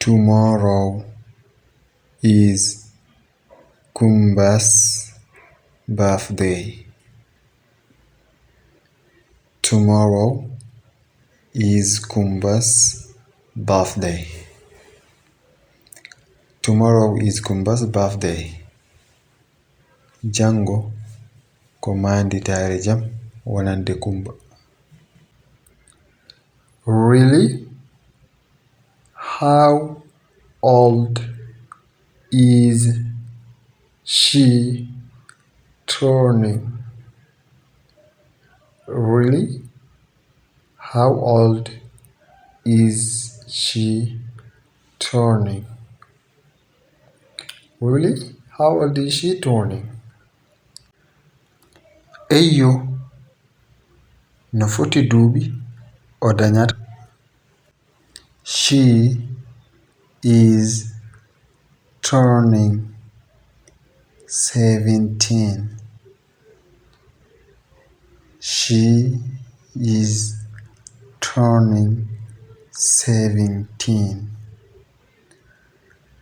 Tomorrow is Kumba's birthday. Tomorrow is Kumba's birthday. Tomorrow is Kumba's birthday. Jango ko manditare jam wonande Kumba. Really? How old is she turning? Really? How old is she turning? Really? How old is she turning? Eyo no foti duuɓi o danyata. She is turning 17. She is turning 17.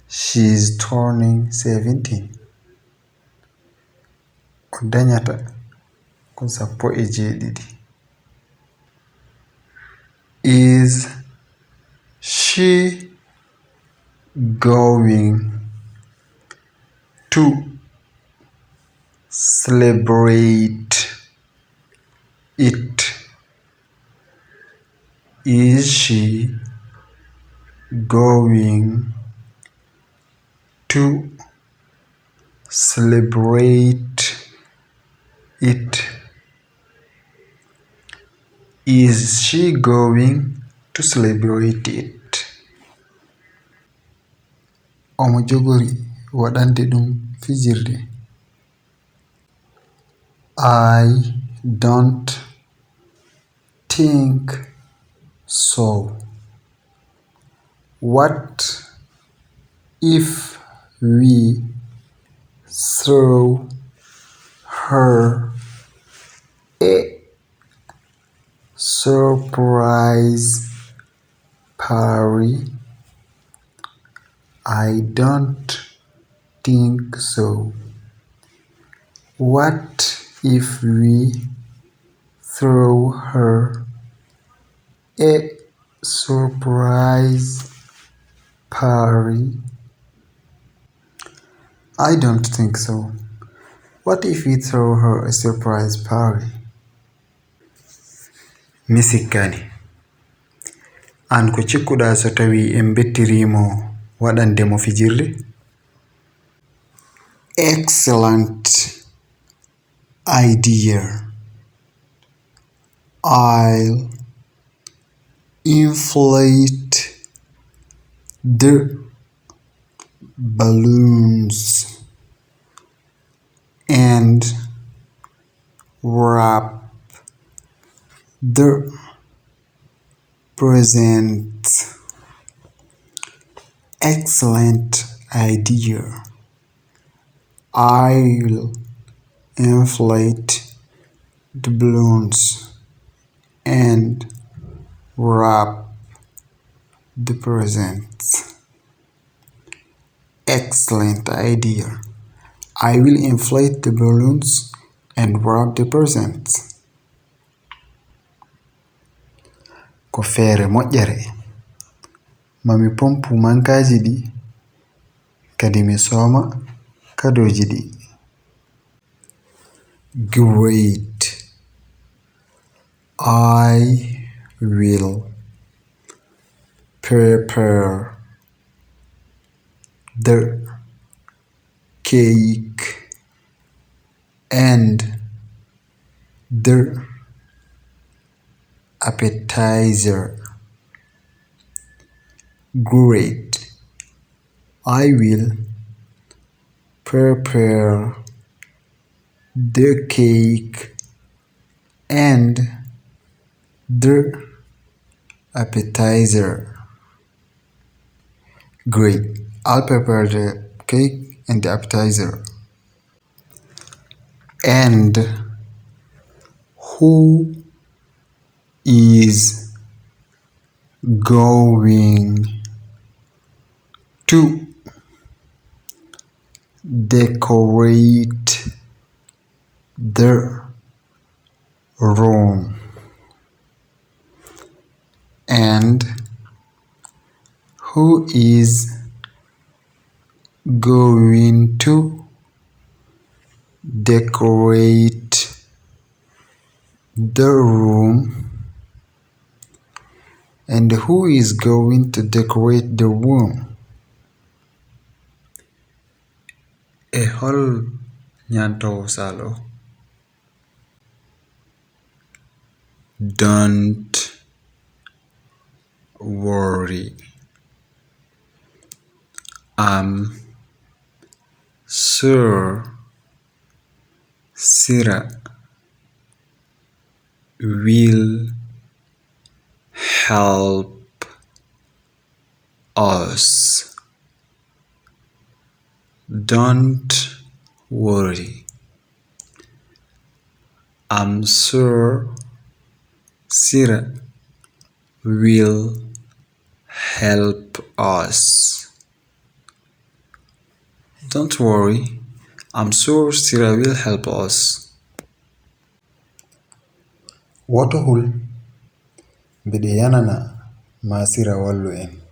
She is turning 17. O danyata ko sappo e jeeɗiɗi. Is she going to celebrate it? Is she going to celebrate it? Is she going to celebrate it? Omo jogori waɗande ɗum fijirde. I don't think so. What if we throw her a surprise party? I don't think so. What if we throw her a surprise party? I don't think so. What if we throw her a surprise party? Misikani. An ko cikkuɗa so tawi en bettirimo waɗande mo fijirde? Excellent idea. I'll inflate the balloons and wrap the presents. Excellent idea. I'll inflate the balloons and wrap the presents. Excellent idea. I will inflate the balloons and wrap the presents. Ko feere moƴƴere. Mami pompu mankaji ɗi kadi mi sooma kadoji ɗi. Great. I will prepare the cake and the appetizer. Great. I will prepare the cake and the appetizer. Great. I'll prepare the cake and the appetizer. And who is going To decorate the room. And who is going to decorate the room? And who is going to decorate the room? E hol nyanto salo. Don't worry. I'm sure Sira will help us. Don't worry. I'm sure Sira will help us. Don't worry. I'm sure Sira will help us. Woto hul bide yanana ma Sira wallu en.